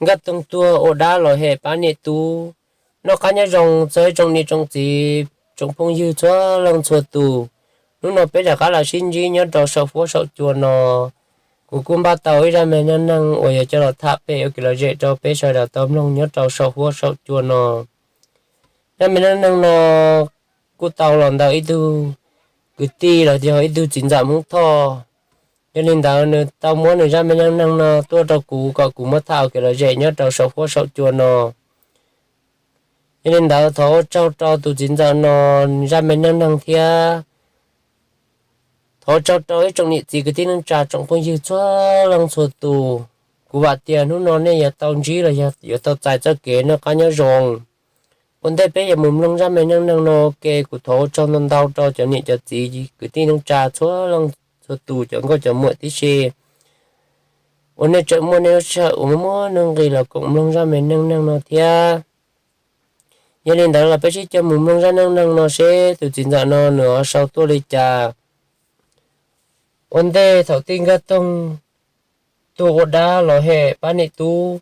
Nkaj Toog tuag ua dab los hem pab niam tub. Noj qab nyob zoo txog ib tsoom niam tsoom txiv tsoom phooj ywg txhua leej txhua tus. Hnub no peb rov qab los sib ntsib nyob rau saum huab saum cua no. Kuv kuj npaj tau ib zaj me neej neeg uas yog coj los tham pem ua kev lom zem rau peb sawv daws tau mloog nyob rau saum huab saum cua no. Zaj me neej neeg no kuj tau los ntawm ib tug kwv tij los yog ib tug txiv ntxawm Hmoob Thoj. Yog li ntawd nws tau muab nws zaj me neej neeg no tuaj rau kuv kom kuv muab tham ua kev lom zem nyob rau saum huab saum cua no. Yog li ntawd thov ua tsaug rau tus txiv ntxawm no zaj me neej neeg thiab thov ua tsaug rau ib tsoom niam txiv kwv tij neej tsa tsoom phooj ywg txhua leej txhua tus. Kuv vam tias hnub no nej yuav tau ntsib los yog yuav tau txais txoj kev noj qab nyob zoo. Ua ntej peb yuav mus mloog zaj me neej neeg no ua ke, kuv thov ua tsaug ntau ntau rau cov niam cov txiv kwv tij neej tsa txhua leej txhua tus, cov nkauj cov muam tib si uas nej tseem muaj nej lub sij hawm uas muaj muaj nuj nqis los koom mloog zaj me neej neeg no thiab. Yog li ntawd los peb sib coj mus mloog zaj neej neeg no seb tus txiv ntxawm no nws ho sau tuaj li cas. Ua ntej thaum Tij Nkaj Toog tuag ua dab los hem pab niam tub,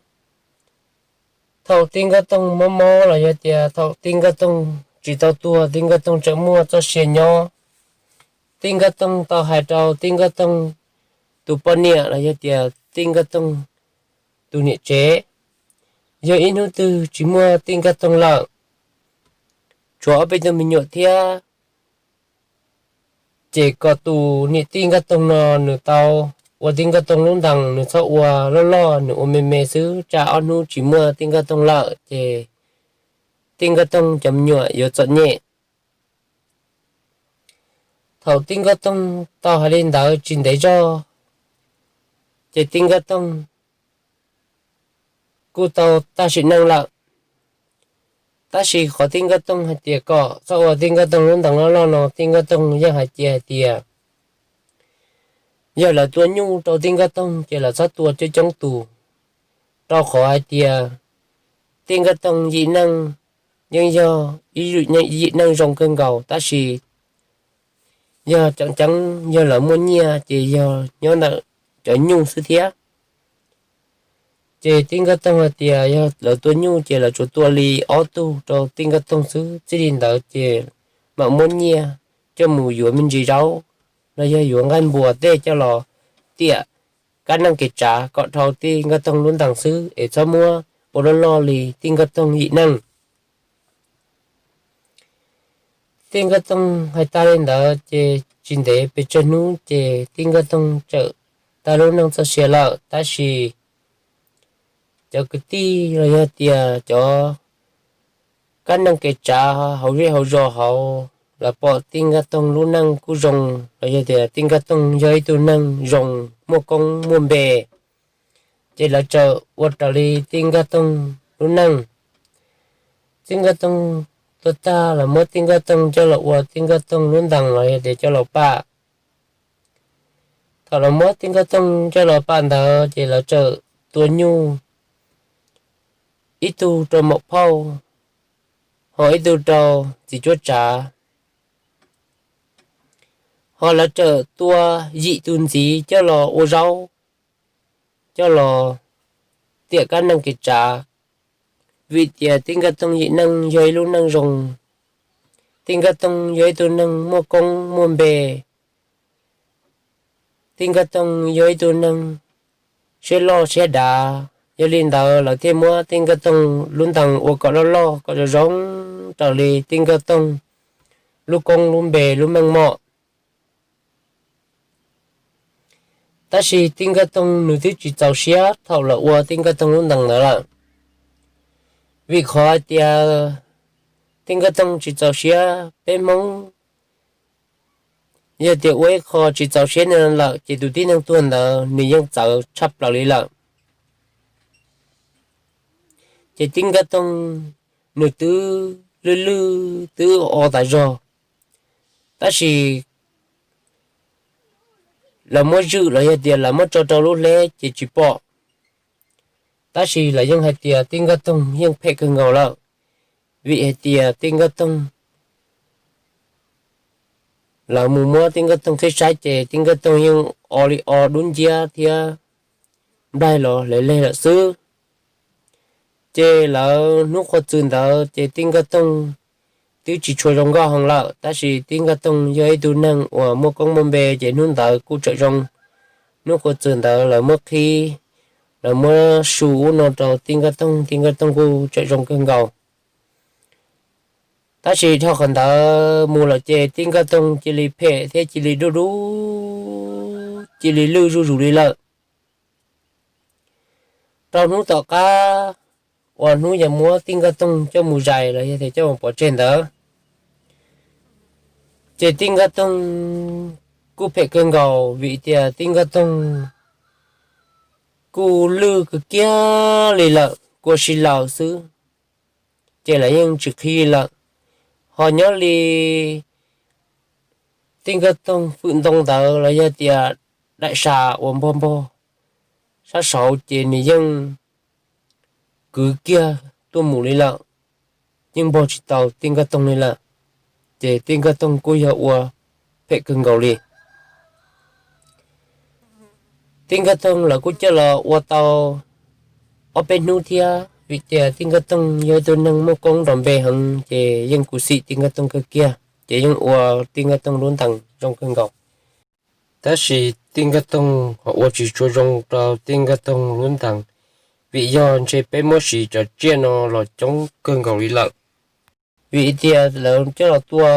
thaum Tij Nkaj Toog mob mob los yog tias thaum Tij Nkaj Toog tsis tau tuag, Tij Nkaj Toog tseem muaj txoj sia nyob. Tij Nkaj Toog tau hais rau Tij Nkaj Toog tus poj niam los yog tias Tij Nkaj Toog tus niam tsev, yog ib hnub twg tsis muaj Tij Nkaj Toog lawm, tshuav ob peb tug me nyuam thiab, ces kom tus niam Tij Nkaj Toog no nws tau ua Tij Nkaj Toog lub ntees, nws txhob ua loj loj, nws ua me me xwb, tsam ob hnub tsis muaj Tij Nkaj Toog lawm ces Tij Nkaj Toog cov me nyuam yuav txom nyem. Thaum Tij Nkaj Toog tau hais li ntawd tsis ntev zog, ces Tij Nkaj Toog kuj tau tag sim neej lawm. Tab sis qhov Tij Nkaj Toog hais tias kom txhob ua Tij Nkaj Toog lub ntees loj loj no, Tij Nkaj Toog yeej hais cia hais tias yog lawv tua nyuj rau Tij Nkaj Toog ces lawv txhob tua coob coob tus, rau qhov hais tias Tij Nkaj Toog yim neej yeej yog ib yim neej zoo kawg nkaus, tab sis yog tseem ceeb yog lawv muaj nyiaj ces yog nyob ntawm cov nyuj xwb thiab. Ces Tij Nkaj Toog hais tias yog lawv tua nyuj ces lawv tsuas tua li ob tug rau Tij Nkaj Toog xwb, txij li ntawd ces mam muab nyiaj coj mus yuav me ntsis zaub los yog yuav nqaij npua tej coj los tiam kab neej kev tsav kom dhau Tij Nkaj Toog lub ntees xwb, es txhob muab ua loj loj li Tij Nkaj Toog yim neej. Tij Nkaj Toog hais tas li ntawd ces tsis ntev pes tsawg hnub ces Tij Nkaj Toog txawm tag lub neej txoj sia lawm, tab sis cov kwv tij los yog tias cov kab neej kev tsav hauv zej hauv zos hauv, lawv pom Tij Nkaj Toog lub neej kuj zoo, los yog tias Tij Nkaj Toog yog ib tug neeg zoo, muaj koob muaj npe, ces lawv txawm ua raws li Tij Nkaj Toog lub neej. Tij Nkaj Toog tuag tag, lawv muab Tij Nkaj Toog coj los ua Tij Nkaj Toog lub ntees los yog tias coj los pam. Thaum lawv muab Tij Nkaj Toog coj los pam ntawd ces lawv txawm tua nyuj, ib tug rau maum phauj, ho ib tug rau txiv cuab tsav, ho lawv txawm tua yim tus ntxiv coj los ua zaub, coj los tiam kab neej kev tsav, vim tias Tij Nkaj Toog yim neej yog ib lub neej zoo, Tij Nkaj Toog yog ib tug neeg muaj koob muaj npe, Tij Nkaj Toog yog ib tug neeg siab loj siab dav. Yog li ntawd lawv thiaj muab Tij Nkaj Toog lub ntees ua kom loj loj kom zoo zoo raws li Tij Nkaj Toog lub koob lub npe lub meej mom. Tab sis Tij Nkaj Toog nws twb tsis txaus siab thaum lawv ua Tij Nkaj Toog lub ntees ntawd lawm, vim qhov hais tias Tij Nkaj Toog tsis txaus siab. Peb Hmoob yog tias ua ib qho tsis txaus siab li no lawm ces tus tib neeg tuag ntawd nws yeej txawv tshaj plaws li lawm. Ces Tij Nkaj Toog nws twb lwj lwj twb o tas zog, tab sis lawv muab zwm los yog tias lawv muab tso rau lub hleb ces tsis pom. Tab sis lawv yeej hais tias Tij Nkaj Toog yeej phem kawg nkaus lawm, vim hais tias Tij Nkaj Toog, lawv mus muab Tij Nkaj Toog qhib saib ces Tij Nkaj Toog yeej o li o dub nciab thiab nplaig los hle leg lawm xwb. Ces lawv hnub qhuav txwm ntawd ces Tij Nkaj Toog twb tsis tshua zoo nkauj heev lawm, tab sis Tij Nkaj Toog yog ib tug neeg uas muaj koob muaj npe, ces hnub ntawd kuj tseem zoo. Hnub qhuav txwm ntawd lawv muab qhib, lawv muab su ub no rau Tij Nkaj Toog, Tij Nkaj Toog kuj tseem zoo kawg nkaus. Tab sis dhau qhov ntawd mus lawm ces Tij Nkaj Toog cia li phem thiab cia li dub dub, cia li lwj zuj zus li lawm. Rau hnub tom qab uas hnub yog muab Tij Nkaj Toog coj mus zais los yog tias coj mus pov tseg ntawd, ces Tij Nkaj Toog kuj phem kawg nkaus, vim tias Tij Nkaj Toog kuj lwj kawg kiag li lawm, kua si laws xwb, ces lawv yeej tsis qhib lawm. Ho nyob li Tij Nkaj Toog fwm ntoo ntawd los yog tias daim sam uas npog npog sab saud ces nws yeej kwv kiag tuaj mus li lawm, yeej npog tsis tau Tij Nkaj Toog li lawm. Ces Tij Nkaj Toog kuj yog ua phem kawg nkaus li. Tij Nkaj Toog lawv kuj coj los ua tau ob peb hnub thiab, vim tias Tij Nkaj Toog yog ib tug neeg muaj koob nrov npe heev, ces yeej khuv xim Tij Nkaj Toog kawg kiag, ces yeej ua Tij Nkaj Toog lub ntees zoo kawg nkaus. Tab sis Tij Nkaj Toog ho ua tsis tshua zoo rau Tij Nkaj Toog lub ntees, vim yog ntshe peb muab siv cov tsiaj no los coob kawg nkaus li lawm. Vim tias lawv coj los tua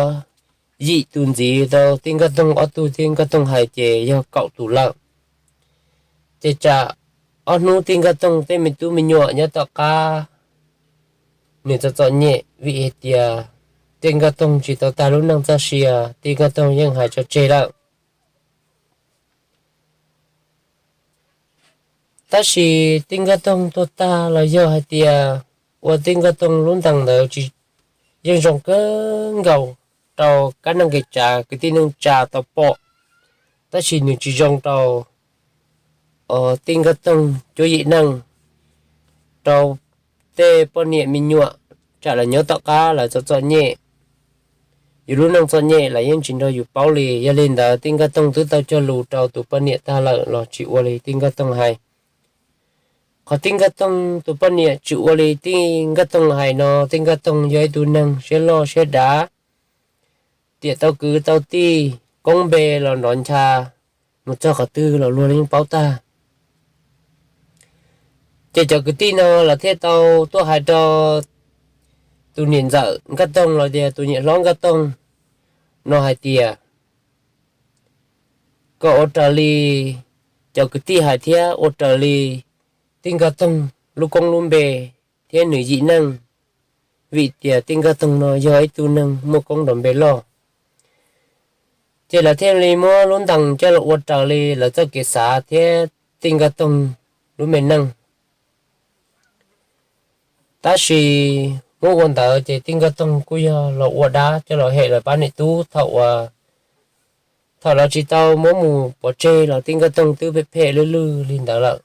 yim tus ntxiv rau Tij Nkaj Toog, ob tug Tij Nkaj Toog hais ces yog kaum tus lawm. Ces tsam ob hnub Tij Nkaj Toog tej me tub me nyuam nyob tom qab nws txom txom nyem, vim hais tias Tij Nkaj Toog tsis tau tag lub neej txoj sia, Tij Nkaj Toog yeej hais tso tseg lawm. Tab sis Tij Nkaj Toog tuag tag los yog hais tias ua Tij Nkaj Toog lub ntees ntawd tsis, yeej zoo kawg nkaus rau kab neej kev tsav kwv tij neej tsa tau pom, tab sis nws tsis zoo rau Tij Nkaj Toog cuab yim neej, rau tej poj niam me nyuam, tsam lawv nyob tom qab lawv txom txom nyem, yus lub neej txom nyem lawv yeej tsis nrog yus paub li. Yog li ntawd Tij Nkaj Toog twb tau cog lus rau tus poj niam tag lawm los tsis ua li Tij Nkaj Toog hais. Qhov Tij Nkaj Toog tus poj niam tsis ua li Tij Nkaj Toog hais no, Tij Nkaj Toog yog ib tug neeg siab loj siab dav, tiam tau kwv tau tij, koob npe los nrov ncha, mus txog qhov twg los luag yeej paub tag. Ces cov kwv tij no lawv thiaj tau tuaj hais rau tus niam ntxawm Nkaj Toog los tias tus niam hlob Nkaj Toog no hais tias kom ua raws li cov kwv tij hais thiab ua raws li Tij Nkaj Toog lub koob lub npe thiab nws yim neej, vim tias Tij Nkaj Toog no yog ib tug neeg muaj koob nrov npe loj. Ces lawv thiaj li muab lub ntees coj los ua raws li lawv txoj kev xav thiab Tij Nkaj Toog lub me neej. Tab sis muab ua ntawd ces Tij Nkaj Toog kuj yog los ua dab coj los hem lawv pab niam tub thaum uas, thaum lawv tsis tau muab mus pov tseg los Tij Nkaj Toog twb phem phem lwj lwj li ntawd lawm.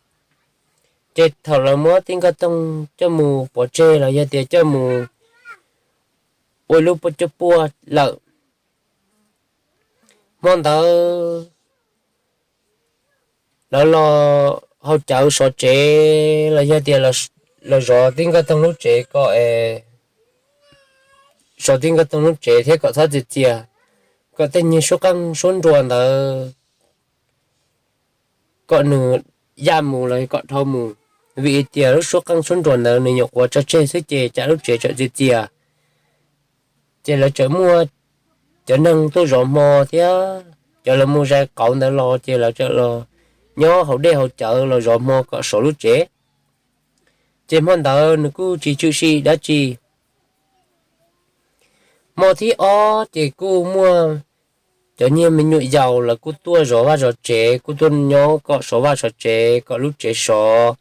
Ces thaum lawv muab Tij Nkaj Toog coj mus pov tseg los yog tias coj mus ua ib lub puab coj puaj lawm, hmo ntawd lawv los haus cawv sov tsev los yog tias los zov Tij Nkaj Toog lub tsev kom, zov Tij Nkaj Toog lub tsev thiab kom txhob txias txias, kom tej niag suab qeej suab nruas ntawd kom nws yaj mus los kom dhau mus, vim tias lub suab qeej suab nruas ntawd nws nyuam qhuav tso tseg xwb ces tsam lub tsev txawm txias txias. Ces lawv txawm muaj cov neeg tuaj zov hmo thiab cov lawv mus zais qauv ntawd los ces lawv txawm los nyob haus dej haus cawv los zov hmo kom sov lub tsev. Ces hmo ntawd nws kuj tsis tshwm sim dab tsi. Hmo thib ob ces kuj muaj cov niag me nyuam yaus lawv kuj tuaj zov vaj zov tsev, kuj tuaj nyob kom sov vaj sov tsev, kom lub tsev sov,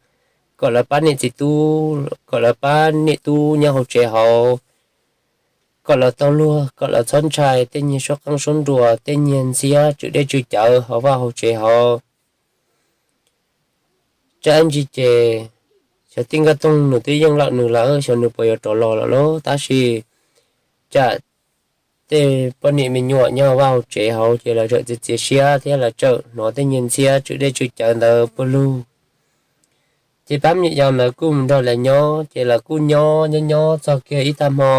kom lawv pab niam txiv tub, kom lawv pab niam tub nyob hauv tsev hauv, kom lawv tau luag, kom lawv txhob ntshai tej niag suab qeej suab nruas, tej niag ntxhiab tswm dej tswm cawv hauv vaj hauv tsev hauv. Tsam ib ntsis ces xyov Tij Nkaj Toog nws twb yeej lawm nws lawm, xyov nws puas yuav rov los lawm lauj, tab sis tsam tej poj niam me nyuam nyob vaj hauv tsev hauv ces lawv txawm txias txias siab thiab lawv txawm hnov tej niag ntxhiab tswm dej tswm cawv ntawd puag lug. Ces pab me nyuam yaus ntawd kuj mus nrog lawv nyob, ces lawv kuj nyob nyob nyob txog kiag ib tag hmo,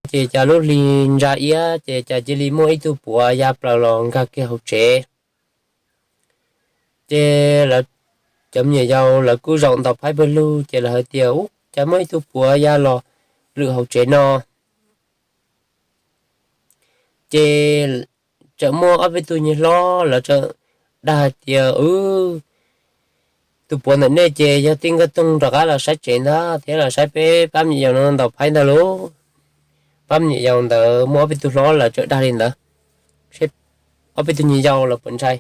ces cas lub hli ntsa iab ces cas cia li muaj ib tug puav ya plaws los nkag kiag hauv tsev. Ces lawv, cov me nyuam yaus lawv kuj zaum ntaus phaib pawg lug, ces lawv hais tias, Ub, cas muaj ib tug puav ya los lwm hauv tsev no. Ces txawm muaj ob peb tug niag hlob, lawv txawm dag hais tias, Ub, tus puav ntawm nej ces yog tij Nkaj Toog rov qab los saib tsev ntag thiab los saib peb pab me nyuam yaus no ntaus phaib ntag lauj. Pab me nyuam yaus ntawd muaj ob peb tug hlob lawv txawm dag li ntawd, ob peb tug niag yau los puas ntshai.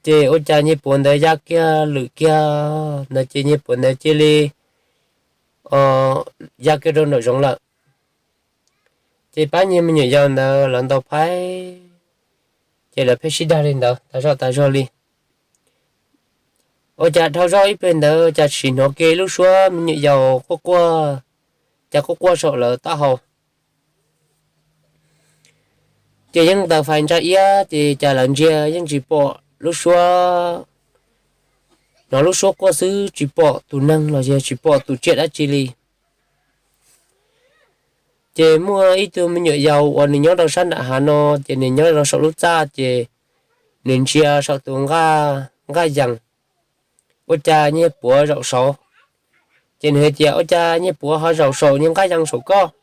Ces ua cas niag puav ntawd ya kiag lwm kiag ntawd ces niag puav ntawd cia li ya kiag rau nraum zoov lawm. Ces pab niag me nyuam yaus ntawd lawv ntaus phaib, ces lawv pheej sib dag li ntawd tas zog tas zog li. Ua cas dhau zog ib pliag ntawd cas sim hnov kiag lub suab me nyuam yaus quaj quaj, cas quaj quaj saum lawv taub hau. Ces yeej taws fais ntsa iab ces cas lawv ntsia yeej tsis pom lub suab, hnov lub suab quaj xwb tsis pom tus neeg los yog tsis pom tus tsiaj dab tsi li. Ces muaj ib tug me nyuam yaus uas nws nyob rau sab nram hav no, ces nws nyob rau saum lub txaj, ces nws ntsia saum tus nqaj yees ua cas niag puav zaum saud. Ces nws hais tias, Ua cas niag puav ho zaum saum niag nqaj yees saum koj?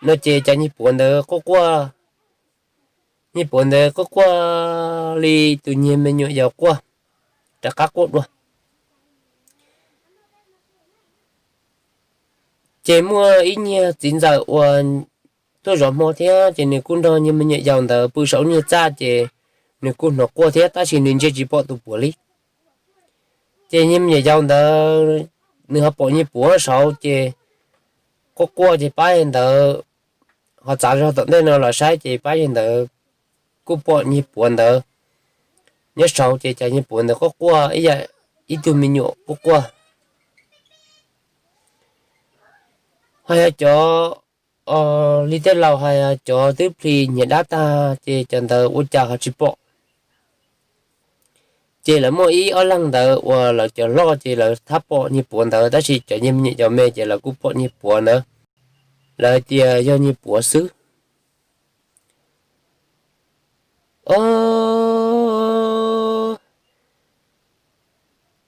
No ces cas niag puav ntawd quaj quaj, niag puav ntawd quaj quaj li tus niag me nyuam yaus quaj, rov qab quaj dua. Ces muaj ib niag txiv ntxawm uas tuaj zov hmo thiab, ces nws kuj nrog niag me nyuam yaus ntawd pw saum niag txaj, ces nws kuj hnov quaj thiab tab sis nws ntsia tsis pom tus puav li. Ces niag me nyuam yaus ntawd nws ho pom niag puav saud ces quaj quaj, ces pab yawg ntawd ho txav zog tom ntej no los saib, ces pab yawg ntawd kuj pom niag puav ntawd nyob saud, ces cas niag puav ntawd quaj quaj ib yam ib tug me nyuam quaj quaj. Ho yog cov, li tej laus hais cov twb plhis nyiam dab tag ces cov ntawd ua cas ho tsis pom. Ces lawv muaj ib ob leeg ntawd uas lawv cov loj ces lawv thiaj pom niag puav ntawd, tab sis cov niag me nyuam yaus me ces lawv kuj pom niag puav ntawd, lawv hais tias yog niag puav xwb. Os,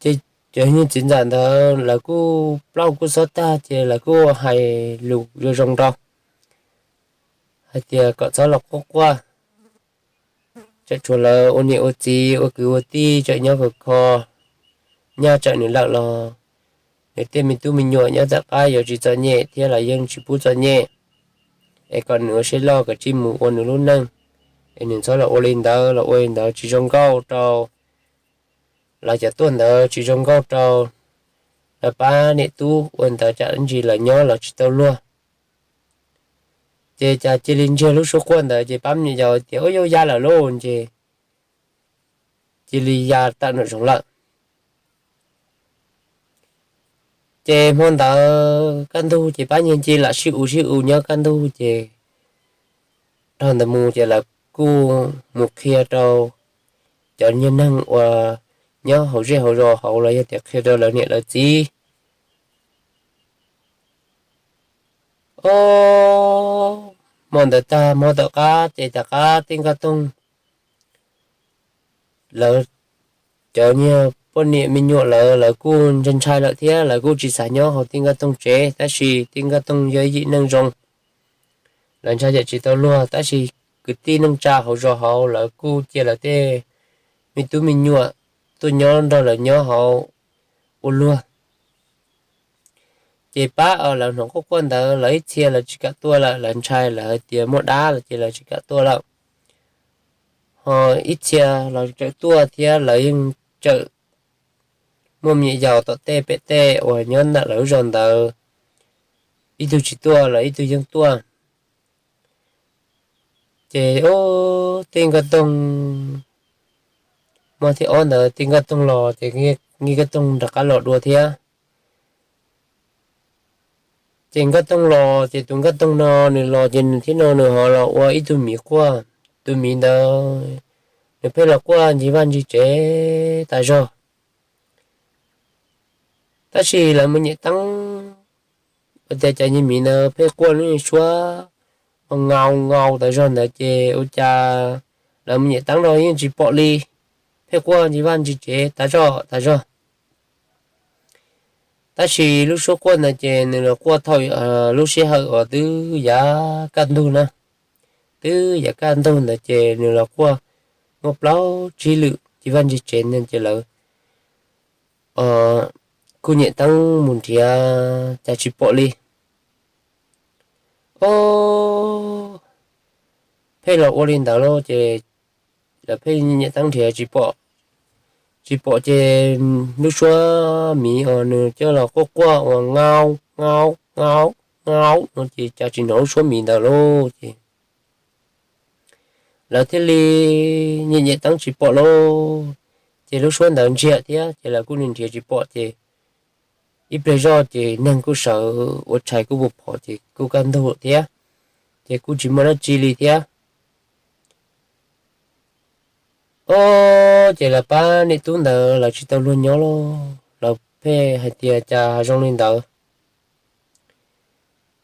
ces cov niag txiv ntxawm ntawd lawv kuj plaub kuj xob tag, ces lawv kuj hais lus zoo zoo rau hais tias kom txhob los quaj quaj, tseem tshuav lawv ua niam ua txiv ua kwv ua tij tseem nyob khov kho, nyaj tseem nws lawm los nws tej me tub me nyuam nyob tom qab yuav tsis txom nyem thiab los yeej tsis pub txom nyem, es kom nws ua siab loj kom tsij mus ua nws lub neej, es nws txhob los ua li ntawd, los ua li ntawd tsis zoo nkauj rau lawv cov tuaj ntawd, tsis zoo nkauj rau lawv pab niam tub, ua ntawd tsam ntsis lawv nyob los tsis tau luag. Ces cas cia li ntsiag lub suab quaj ntawd ces pab me nyuam yaus tias, Ua, yuav ya lawm lauj, ces cia li ya tawm nraum zoov lawm. Ces hmo ntawd kaj ntug ces pab niag cia li lam sib u sib u nyob kaj ntug, ces dhau ntawd mus ces lawv kuj mus qhia rau cov niag neeg uas nyob hauv zej hauv zos hauv los yog tias qhia rau lawv niam lawv txiv. Os, hmo ntawd tag hmo tom qab ces tom qab tij Nkaj Toog lawv cov niag poj niam me nyuam lawv, lawv kuj ntshai ntshai lawm thiab lawv kuj tsis xav nyob hauv tij Nkaj Toog tsev, tab sis tij Nkaj Toog yog ib yim neeg zoo, lawv ntshai tsam tsis tau luag, tab sis kwv tij neej tsa hauv zos hauv lawv kuj cia lawv tej me tub me nyuam tuaj nyob nrog lawv nyob hauv ua luag. Ces pab lawv hnov quaj quaj ntawd lawv ib txhia lawv tsis kam tuaj lawm, lawv ntshai lawv hais tias muaj dab los ces lawv tsis kam tuaj lawm. Ho ib txhia los tseem tuaj thiab lawv yeej tseem muaj me nyuam yaus tom tej pem tej uas nyob ntawm lawv lub zos ntawd, ib tug tsis tuaj los ib tug yeej tuaj. Ces tij Nkaj Toog, hmo thib ob ntawd tij Nkaj Toog los ces tij Nkaj Toog rov qab los dua thiab. Ces Nkaj Toog los ces tus Nkaj Toog no nws los ces nws thiab no nws ho los ua ib tug miv quaj. Tus miv ntawd nws pheej los quaj ncig vaj ncig tsev tas zog. Tab sis lawv mus nyem teeb ua tias cov niag miv ntawd pheej quaj lub suab ua nkaus nkaus tas zog ntawd ces ua cas lawv mus nyem teeb los yeej tsis pom li, pheej quaj ntsis vaj ntsis tsev tas zog tas zog. Tab sis lub suab quaj ntawd ces nws los quaj thaum lub sij hawm uas twb yav kaj ntug na, twb yav kaj ntug ntawd ces nws los quaj muaj plaub tsib lwm ntsis vaj ntsis tsev ntag ces lawv kuj nyem teeb mus nrhiav cas tsis pom li. Ob, pheej los ua li ntawd lauj ces lawv pheej nyem teeb nrhiav tsis pom, tsis pom ces lub suab miv uas nws coj los quaj quaj ua nkaus nkaus nkaus nkaus no ces cas tsis hnov lub suab miv ntawd lauj ces lawv thiaj li nyem nyem teeb tsis pom lauj, ces lub suab ntawd ntsiag thiab ces lawv kuj nrhiav tsis pom ces ib pliag zoj ces neeg kuj sawv ua tshais kuj puas phom ces kuj kaj ntug thiab, ces kuj tsis muaj dab tsi li thiab. Ob, ces lawv pab niam tub ntawd lawv tsis tau luag nyob lauj, lawv pheej hais tias cas zoo li ntawd.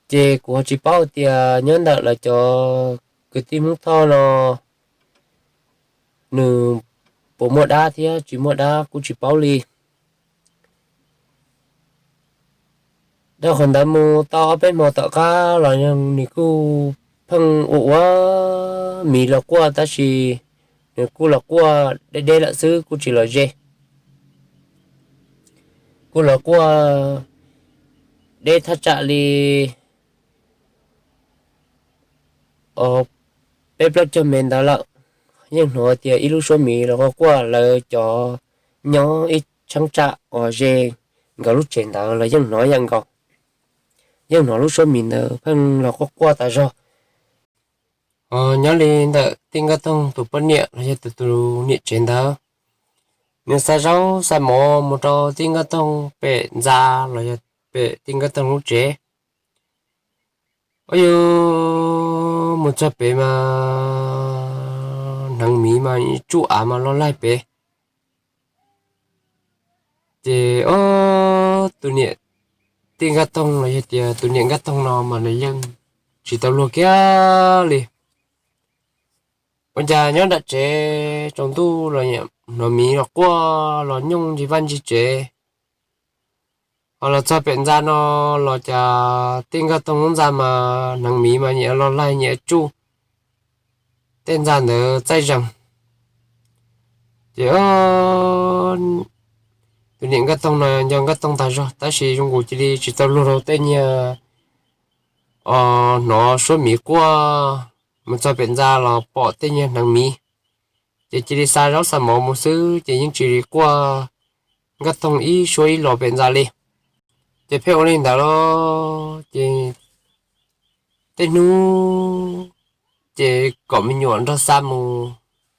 Ces kuv ho tsis paub tias nyob ntawm lawv cov kwv tij Hmoob Thoj no nws puas muaj dab thiab tsis muaj dab kuj tsis paub li. Dhau qhov ntawd mus tau ob peb hmo tom qab los nws kuj pheej ua ua miv los quaj tab sis nws kuj los quaj deb deb lawm xwb kuj tsis los ze. Kuj los quaj deb thaj tsam li peb plaub caug mev ntawd lawm, yeej hnov tias ib lub suab miv los quaj quaj lawv cov nyob ib cheeb tsam uas ze nkawd lub tsev ntawd los yeej hnov ib yam nkaus. Yeej hnov lub suab miv ntawd pheej los quaj quaj tas zog. Nyob li ntawm tij Nkaj Toog tus poj niam los yog tus tus niam tsev ntawd, nws xa zaub xa mov mus rau tij Nkaj Toog pem ntxa los yog pem tij Nkaj Toog lub tsev. Ua yus mus txog pem mas hneev miv mas tsuj av mas loj laig pem. Ces ob, tus niam tij Nkaj Toog los yog tias tus niam Nkaj Toog no mas nws yeej tsis tau luag kiag li. Ua cas nyob nram tsev tsaus ntuj los hnov miv los quaj los nyooj ntsis vaj ntsis tsev, ho los txog pem ntxa no los cas tij Nkaj Toog lub ntxa mas hneev miv mas nyias loj laig nyias tsuj tej ntxa ntawd txaij zees. Ces tus niam Nkaj Toog no nco Nkaj Toog tag zog tab sis zoo nkaus cia li tsis tau luag rau tej niag hnov suab miv quaj, mus txog pem ntxa los pom tej niag hneev miv. Ces cia li xa zaub xa mov mus xwb ces yeej tsis quaj Nkaj Toog ib suab ib los pem ntxa li. Ces pheej ua li ntawd los ces tej hnub ces kom me nyuam nrog xa mus,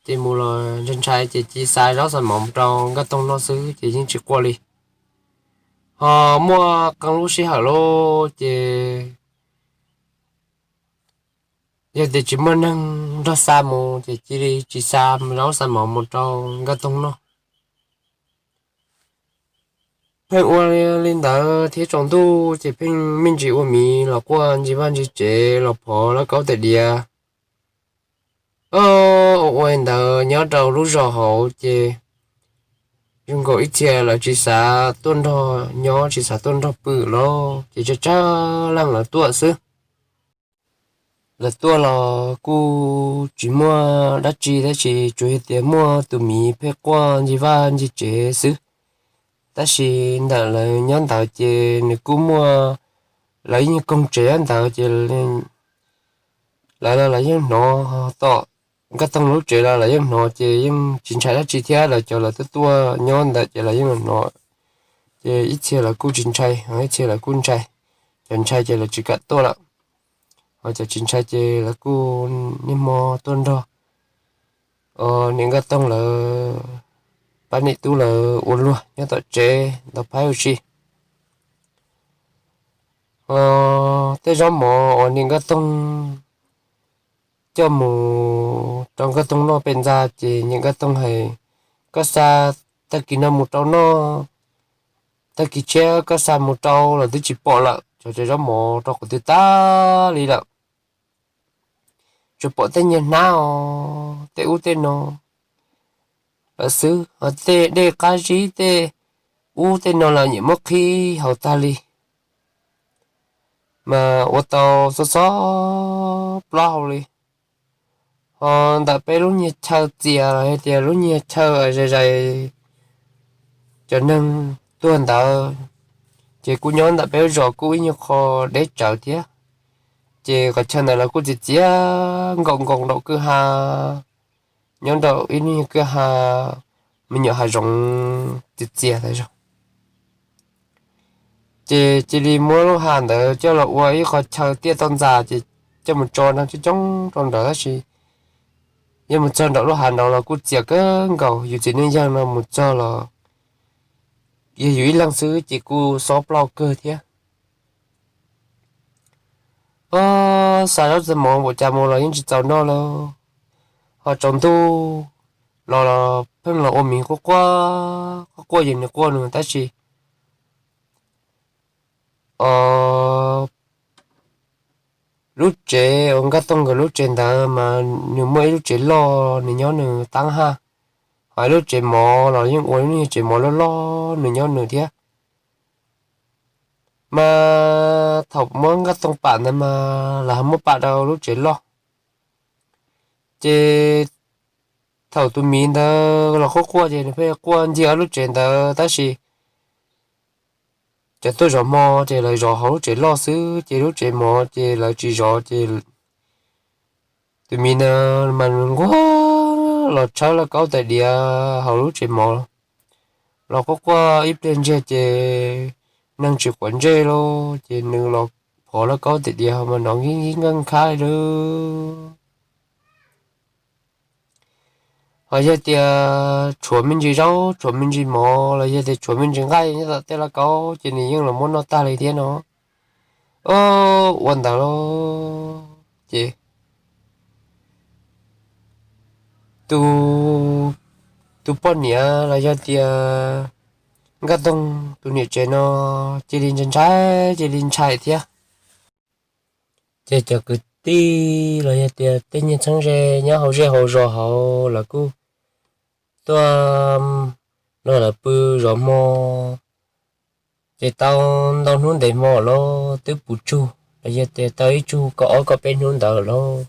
ces mus los ntshai ntshai ces cia li xa zaub xa mov mus rau Nkaj Toog noj xwb ces yeej tsis quaj li. Ho muaj qee lub sij hawm lauj ces yog tias tsis muaj neeg nrog xa mus ces cia li tsis xa zaub xa mov mus rau Nkaj Toog noj. Pheej ua li ntawd thiab tsaus ntuj ces pheej me ntsis ua miv los quaj ntsis vaj ntsis tsev los phov lawv kaub tais diav. Ua ua li ntawd nyob rau lub zos hauv ces zoo nkaus ib txhia lawv tsis xav tuaj nrog nyob tsis xav tuaj nrog pw lawm ces tsawg tsawg leej lawv tuaj xwb. Lawv tuaj los kuj tsis muaj dab tsi tab sis tsuas yog tias muaj tus miv pheej quaj ntsis vaj ntsis tsev xwb. Tab sis ntawm lawv nyob ntawd ces nws kuj muaj lawv ib nyuag koog tsev ntawd ces lawv los lawv yeej hnov, tom Nkaj Toog lub tsev los lawv yeej hnov ces yeej tsis ntshai dab tsi thiab. Lawv cov lawv tuaj tuaj nyob ntawd ces lawv yeej hnov, ces ib txhia lawv kuj tsis ntshai, ib txhia lawv kuj ntshai. Cov ntshai ces lawv tsis kam tuaj lawm, ho cov tsis ntshai ces lawv kuj niaj hmo tuaj nrog niam Nkaj Toog lawv pab niam tub lawv ua luag nyob tom tsev ntau phaib ua si. Ho tej zaub mov uas niam Nkaj Toog coj mus rau Nkaj Toog noj pem ntxa ces niam Nkaj Toog hais, koj xa tag kis no mus rau noj, tag kis tshiab koj xa mus rau los twb tsis pom lawm, tso cov zaub mov rau qhov twg tag li lawm. Tsuas pom tej nyiag hnab os, tej ub tej no lawm xwb, ho tej dej qab zib tej ub tej no los nyiam muab qhib haus tag li. Mas ua tau xob xob plaub hau li. Ho ntawm peb lub nyiag chaw txias los yog tias lub nyiag chaw zais zais cov neeg tuag ntawd, ces kuj nyob ntawm peb lub zos kuj ib nyuag qho deb tsawv thiab. Ces qhov chaw ntawd los kuj txias txias nkaus nkaus nraum kwj ha, nyob nraum ib lub nyuag kwj ha me nyuam hav zoov txias txias tas zog. Ces cia li muab lub hav ntawd coj los ua ib qho chaw tiaj tau ntxas ces coj mus tso neeg coob coob rau nraud tab sis yog mus txog nraum lub hav nraud los kuj txias kawg nkaus, yus txiv neej yawg no mus txog los yog yus ib leeg xwb ces kuj xob plaub kawg thiab. Ob, xa zaub xa mov npaum cas mus los yeej tsis txaus noj lauj. Ho tsaus ntuj los pheej los ua miv quaj quaj, quaj quaj yog nws quaj nws tab sis, o, lub tsev uas Nkaj Toog nkawd lub tsev ntawd mas nws muaj ib lub tsev loj nws nyob nws taab haj, ho ib lub tsev mov los yeej ua lub niag tsev mov loj loj nws nyob nws thiab. Mas thaum muab Nkaj Toog pam ntawd mas lawv ho muab pam rau lub tsev loj. Ces thaum tus miv ntawd los quaj quaj ces nws pheej quaj ncig ob lub tsev ntawd tab sis cov tuaj zov hmo ces lawv zov hauv lub tsev loj xwb ces lub tsev mov ces lawv tsis zov ces tus miv ntawd mas nws nquag los tshawb lauj kaub tais diav hauv lub tsev mov los quaj quaj ib pliag ntsiag ces neeg tsis quav ntsej lauj ces nws los phov lauj kaub tais diav mas nrov nkib nkib nkeej nkhab li lauj. Ho yog tias tshuav me ntsis zaub tshuav me ntsis mov los yog tias tshuav me ntsis nqaij nyob tom tej lauj kaub ces nws yeej los muab noj tag li thiab no. Ua ntawd lauj ces tus, tus poj niam los yog tias Nkaj Toog tus niam tsev no cia li ntshai ntshai cia li ntshai thiab. Ces cov kwv tij los yog tias tej nyiag txheeb ze nyob hauv zej hauv zos hauv lawv kuj tuaj nrog lawv pw zov hmo. Ces tau ntau hnub ntev hmo los twb puv tsug los yog tias tau ib tsug kaum ob kaum peb hnub ntawd lauj,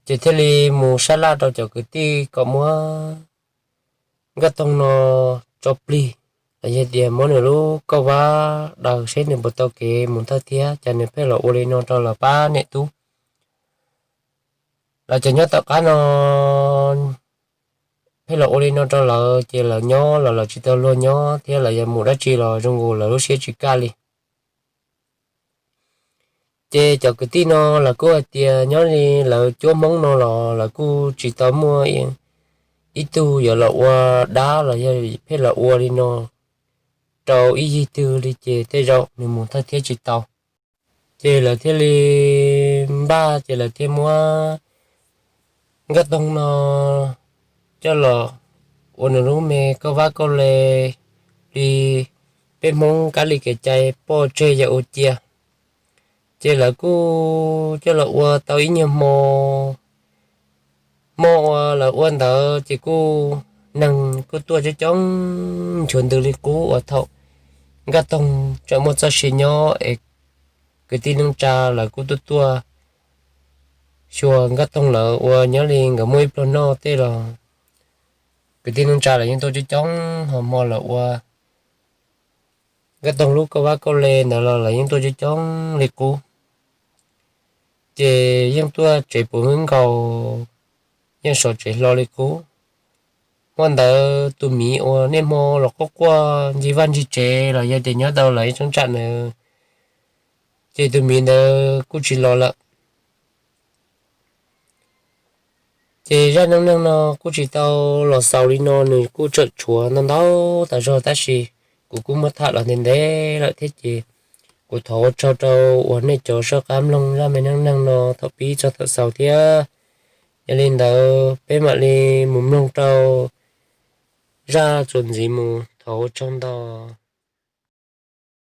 ces thiaj li mus sab laj rau cov kwv tij kom muab Nkaj Toog no tso plig los yog tias muab nws lub kauj vab daws seb nws puas tau kev mus thawj thiab, cas nws pheej los ua li no rau lawv pab niam tub. Lawv cov nyob tom qab no pheej los ua li no rau lawv ces lawv nyob los lawv tsis tau luag nyob thiab lawv yuav mus dab tsi los zoo nkaus lawv lub siab tsis kaj li. Ces cov kwv tij no lawv kuj hais tias nyob li lawv cuab Hmoob no los lawv kuj tsis tau muaj ib tug yuav los ua dab los yog pheej los ua li no rau ib yig twg li ces tej zaum nws mus thawj thiab tsis tau. Ces lawv thiaj li npaj ces lawv thiaj muab Nkaj Toog no coj los ua nws lub me kauj vab kauj le li peb Hmoob kab li kev cai poj tseg yam ua cia. Ces lawv kuj coj los ua tau ib nyuag hmo, hmo uas lawv ua ntawd ces kuj neeg kuj tuaj coob coob nchuav ntws li qub uas thaum Nkaj Toog tseem muaj txoj sia nyob es kwv tij neej tsa lawv kuj tuaj tuaj xyuas Nkaj Toog lawv ua nyob li nkawd muaj ib pluag noj tej los kwv tij neej tsa lawv yeej tuaj coob coob, ho hmo lawv ua Nkaj Toog lub kauj vab kauj le ntawd los lawv yeej tuaj coob coob li qub. Ces yeej tuaj tsev puv nkaus, yeej sov tsev hlo li qub. Hmo ntawd tus miv uas niaj hmo los quaj quaj ncig vaj ncig tsev los yog tias nyob tau lawv ib cheeb tsam ntawd, ces tus miv ntawd kuj tsis los lawm. Ces zaj neej neeg no kuj tsis tau los xaus li no, nws kuj tseem tshuav ntau ntau tas zog tab sis kuv kuj muab tham los ntev ntev lawm thiab ces kuv thov ua tsaug rau uas nej cov sawb qab mloog zaj me neej neeg no thaum pib txog thaum xaus thiab. Yog li ntawd peb mam li mus mloog rau zaj txuas ntxiv mus, thov ua tsaug ntau.